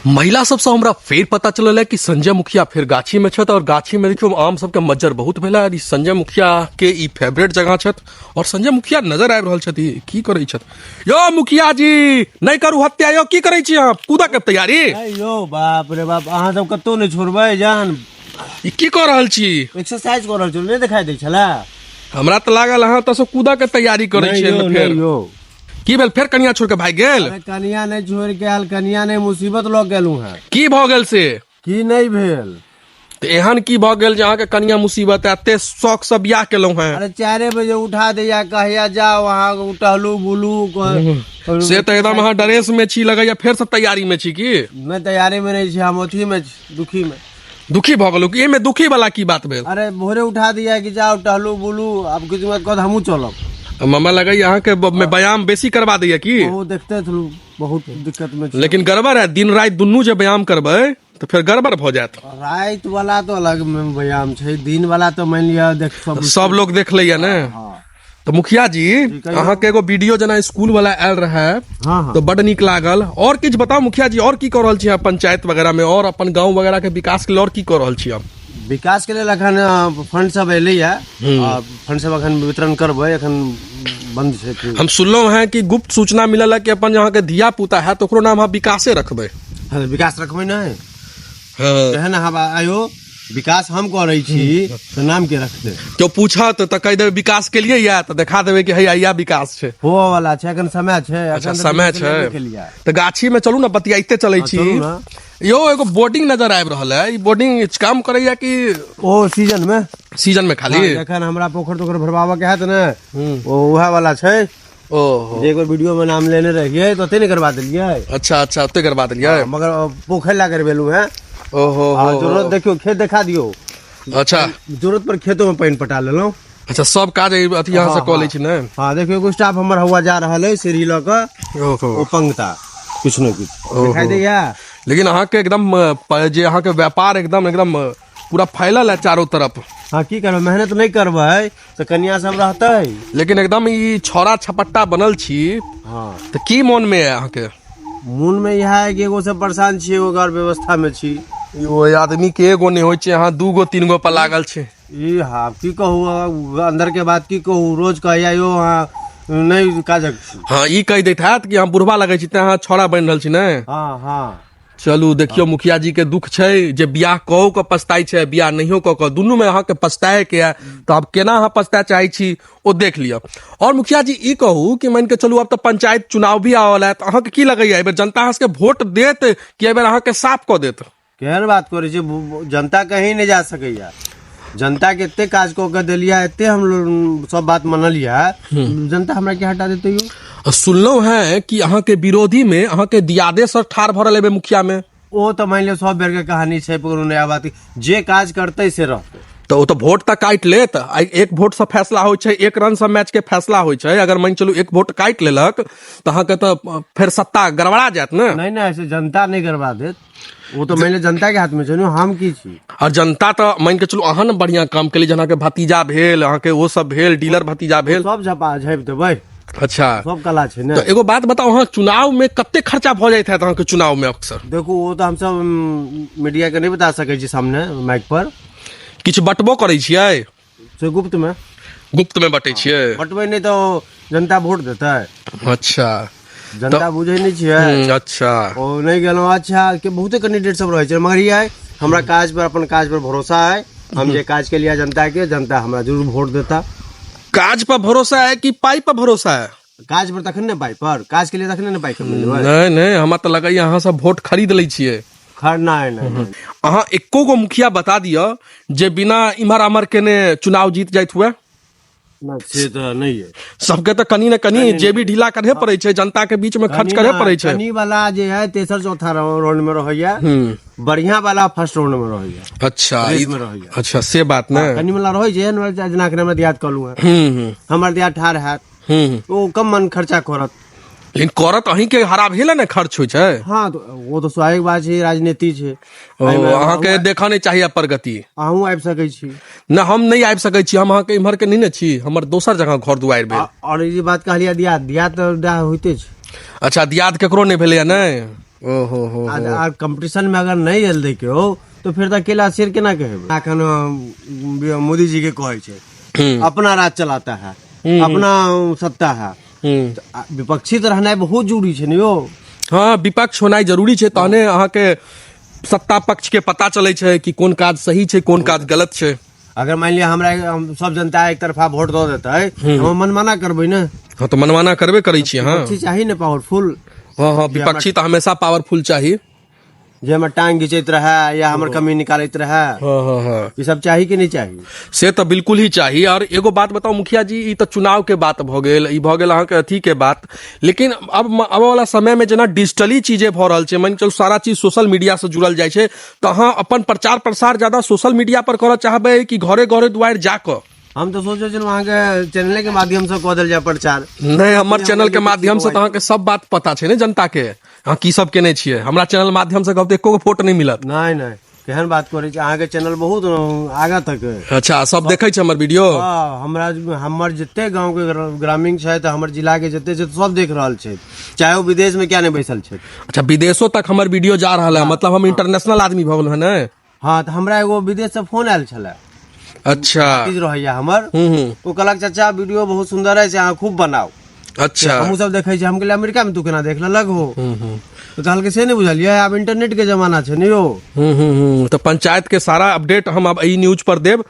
महिला सबसँ हमरा फेर पता चलल है कि संजय मुखिया फेर गाछी में छथि और गाछी में देखियो आम सबके मज्जर बहुत भेल है और ई संजय मुखिया के ई फेवरेट जगह छथि और संजय मुखिया नजर आबि रहल छथि। की करै छथि यो मुखिया जी? नहि करू हत्या यो, की करै छी अहाँ? कूदऽ के तैयारी? यो बाप रे बाप, अहाँ सब कतौ नहि छोड़बै जान। ई की कऽ रहल छी? एक्सरसाइज कऽ रहल छी, नहि देखाई दै छला? हमरा तऽ लागल अहाँ तऽ सब कूदऽ के तैयारी करै नहि छियै। यौ, फेर नहि यौ। की भेल? फेर कनिया छोड़ के भागि गेल? अरे कनिया नहि छोड़ के आयल, कनिया नहि मुसीबत लऽ गेलहुँ हेँ। की भऽ गेल से? की नहि भेल? तऽ एहन की भऽ गेल जे अहाँके कनिया मुसीबत है? एते शौक से बियाह केलहुँ हेँ। अरे 4 बजे उठा दैया, कहैया जाओ अहाँ टहलू बुलू। से तऽ एकदम अहाँ ड्रेस में छी, लगैया फेर से तैयारी में छी की? नहि, तैयारी में नहि छी हम, अथी में छी, दुखी में। दुखी भऽ गेलहुँ? कि एहिमे दुखी वाला की बात भेल? अरे भोरे उठा दिया कि जाओ टहलू बुलू, आब किछु मत कहत, हमहूँ चलब। मामा लगैया अहाँके व्यायाम बेसी करवा दैया की? बहुत देखते छलू, बहुत दिक्कत में छी। लेकिन गड़बड़ है, दिन राति दुनू जे व्यायाम करबै तऽ फेर गड़बड़ भऽ जायत। राति वाला तो अलग में व्यायाम छै, दिन वाला तो मानि लिअ देख सब सब लोग देख लैया ने। हाँ। तऽ मुखिया जी, अहाँके एगो वीडियो जेना स्कूल वाला आयल रहे हाँ हाँ तऽ बड नीक लागल। और किछु बताउ मुखिया जी, और की कऽ रहल छी अहाँ पंचायत वगैरह में और अपन गाँव वगैरह के विकास के लेल और की कऽ रहल छी अहाँ? विकास के लेल अखन फंड सब एलैया, फंड सब अखन वितरण करबै, अखन बंद छै कि। हम सुनलहुँ हैं कि गुप्त सूचना मिलल है कि अपन अहाँके धिया पुता है तऽ ओकरो नाम अहाँ विकासे रखबै। हाँ, विकास रखबै नहि? हाँ। एहन अहाँ आयो विकास हम करै छी तऽ नाम के रखतै? केओ पूछत तऽ कहि देबै विकास के लिए या तऽ देखा देबै कि हैया या विकास छै। होअ वाला छै, अखन समय छै। अच्छा, अखन तऽ समय विकास छै। लेबे केलियै। तऽ गाछी में चलू ने, बतियाइते चलै छी। चलू ने। यौ, एगो बोर्डिंग नजर आबि रहल है, ई बोर्डिंग काम करैया कि? ओ सीजन में। सीजन में खाली? हाँ, जखन हमरा पोखरि तोखरि भरबाबऽ के हैत ने, ओ उएह वाला छै। ओहो। जे एक बेर वीडियो में नाम लेने रहियै तऽ ओते नहि करबा देलियै। अच्छा अच्छा, ओते करबा देलियै। हाँ, मगर पोखरि ला करबेलहुँ हेँ। ओहो। आ जरूरत देखियौ, खेत देखा दियौ। अच्छा। जरूरत पर खेतो में पानि पटा लेलहुँ। अच्छा, सब काज एहि अथी यहाँ से कऽ लै छी ने? हाँ, देखियौ एगो स्टाफ हमर हवा जा रहल है सीढ़ी लऽ कऽ। ओहो। ओ पंगता किछु ने किछु दिखाई दैया। लेकिन अहाँके एकदम जे अहाँके व्यापार एकदम एकदम पूरा फैलल है चारों तरफ। हाँ, की करबै, मेहनत नहि करबै तऽ कनिया सब रहतै? लेकिन एकदम ई छौड़ा छपट्टा बनल छी। हाँ। तऽ की मोन में है अहाँके? मोन में इएह है कि एगो से परेशान छी, एगो घर व्यवस्था में छी। यो आदमी के एगो नहि होइ छै, अहाँ दू गो तीन गो पर लागल छै। ई हाँ, की कहू, अंदर के बात की कहू, रोज कहैया यो अहाँ नहि काजक छी। हाँ, ई कहि दैत हैत कि हम बुढ़वा लगै छी तें अहाँ छौड़ा बनि रहल छी ने? हाँ हाँ। चलू, देखियौ मुखिया जी के दुख छै जे बियाह कऽ कऽ पछताइ छै, बियाह नहियो कऽ कऽ, दुनू में अहाँके पछताए के है, तऽ आब केना अहाँ पछताए चाहै छी ओ देख लिअ। और मुखिया जी, ई कहू कि मानि के चलू आब तऽ पंचायत चुनाव भी आबऽ है, तऽ अहाँके की लगैया, एहि बेर जनता अहाँ सबके वोट देत कि एहि बेर अहाँके साफ कऽ देत? केहन बात करै छी, जनता कहीं नहि जा सकैया। जनता के एते काज कऽ के देलियै, एते हम लोग सब बात मनलियै, जनता हमरा के हटा देतै यौ? सुनलहुँ हैं कि अहाँके विरोधी में अहाँके दियादे सर ठाढ़ भऽ रहल एहि बेर मुखिया में। ओ तऽ मानि लिअ सब बेर के कहानी छै, कोनो नया बात। जे काज करतै से रहतै। तऽ ओ तऽ वोट तऽ काटि लेत। आ एक वोट से फैसला होइ छै, एक रन से मैच के फैसला होइ छै। अगर मानि चलू एक वोट काटि लेलक तऽ अहाँके तऽ फेर सत्ता गड़बड़ा जायत ने? नहि नहि, से जनता नहि गड़बड़ा देत। ओ तऽ मानि लिअ जनता के हाथ में छै ने, हम की छी? और जनता तऽ मानि के चलू अहाँ ने बढ़िया काम केली, जेना अहाँके भतीजा भेल, अहाँके ओ सब भेल, डीलर भतीजा भेल। सब झपा झापि देबै। अच्छा। सब कला छै ने। तऽ एगो बात बताउ, अहाँ चुनाव में कते खर्चा भऽ जाइत हैत अहाँके चुनाव में अक्सर? देखू, ओ तऽ हमसब मीडिया के नहि बता सकै छी सामने माइक पर। किछु बटबो करै छियै? से गुप्त में। गुप्त में बटै छियै? बटबै नहि तऽ जनता वोट देतै? अच्छा। जनता बुझै नहि छियै। अच्छा। ओ नहि गेलहुँ। अच्छा, के बहुते कैंडिडेट सब रहै छै, मगर ई है हमरा काज पर, अपन काज पर भरोसा है। हम जे काज के लिए जनता के, जनता हमरा जरूर वोट देता। काज पर भरोसा है कि पाई पर भरोसा है? काज पर तखन ने पाई पर, काज के लिए तखने ने पाई कमेबै। नहि नहि, हमरा तऽ लगैया अहाँ सब वोट खरीद लै छियै। खर नहि नहि। अहाँ एको गो मुखिया बता दिअ जे बिना इम्हर आम्हर केने चुनाव जीत जाइत हुए। नहि, से तऽ नहि है। सबके तऽ कनी ने कनी जेबी ढीला करहे पड़ै छै, जनता के बीच में खर्च करे पड़ै छै। कनी वाला जे है तेसर चौथा राउंड में रहैया, बढ़िया वाला फर्स्ट राउंड में रहैया। अच्छा। रेस में रहैया। अच्छा, से बात ने। कनी वाला रहै छै एहन वाला, जेना कि हमरा दियाद कहलहुँ हेँ, हमर दियाद ठाढ़ हैत, ओ कम मन खर्चा करत। लेकिन करत अहीं के हरा भेल ने खर्च होइ छै। हाँ, तो ओ तऽ स्वाभाविक बात छै, राजनीति छै। ओ अहाँके देखऽ नहि चाहिए प्रगति। अहूँ आबि सकै छी। न, हम नहि आबि सकै छी, हम अहाँके इम्हर के नहि ने छी, हमर दोसर जगह घर दुआरि भेल। और ई जे बात कहलियै दियाद, दियाद तऽ डाह होइते छै। अच्छा, दियाद केकरो नहि भेलैया? नहि। ओहो हो। आ कंपटीशन में अगर नहीं एल देखियो तो फिर तऽ अकेला शेर केना कहेबै। एखन मोदी जी के कहै छै अपना राज चलाता है, अपना सत्ता है। तऽ विपक्षी तऽ रहनाइ बहुत जरूरी छै ने यौ। हँ, विपक्ष होनाइ जरूरी छै, तहने अहाँके सत्ता पक्ष के पता चलै छै कि कोन काज सही छै, कोन काज गलत छै। अगर मान लिअ हमरा हम सब जनता एक तरफा वोट दऽ देतै, हम मनमाना करबै ने। हँ, तऽ मनमाना करबे करै छी अहाँ। विपक्षी चाही ने पावरफुल। हँ हँ, विपक्षी तऽ हमेशा पावरफुल चाही, जे हमर टांग घिचैत रहै या हमर कमी निकालैत रहै। हँ हँ हँ, ई सब चाही कि नहि चाही? से तऽ बिल्कुल ही चाही। और एगो बात बताउ मुखिया जी, ई तऽ चुनाव के बात भऽ गेल, ई भऽ गेल अहाँके अथी के बात, लेकिन अब आबऽ वाला समय में जेना डिजिटली चीजे भऽ रहल छै, मानि चलू सारा चीज सोशल मीडिया से जुड़ल जाइ छै, तऽ अहाँ अपन प्रचार प्रसार ज्यादा सोशल मीडिया पर करऽ चाहबै कि घरे घरे दुआरि जा कऽ? हम तऽ सोचै छलहुँ अहाँके चैनले के माध्यम से कऽ देल जाय प्रचार। नहि, हमर चैनल के माध्यम से तऽ अहाँके सब बात पता छै ने जनता के, अहाँ की सब केने छियै। हमरा चैनल माध्यम से कहब तऽ एको गो वोट नहि मिलत। नहि नहि, केहन बात करै छी, अहाँके चैनल बहुत आगाँ तक है। अच्छा, सब देखै छै हमर वीडियो? हँ, हमर जते गाँव के ग्रामीण छथि, हमर जिला के जते छै, सब देख रहल छै, चाहे ओ विदेश में क्या नहीं बैसल छै। अच्छा, विदेशो तक हमर वीडियो जा रहल है, मतलब हम इंटरनेशनल आदमी भऽ गेलहुँ ने। हँ, तऽ हमरा एगो विदेश से फोन आयल छलै। अच्छा। चीज रहैया हमर। हूँ हूँ ओ कहलक चाचा वीडियो बहुत सुंदर है, से अहाँ खूब बनाउ। अच्छा। हमहूँ सब देखै छी। हम कहलियै अमेरिका में तू केना देख लेलक हो? तऽ कहलकै से नहि बुझलियै, आब इंटरनेट के जमाना छै ने यौ। हूँ हूँ हूँ तऽ पंचायत के सारा अपडेट हम अब ई न्यूज पर देब।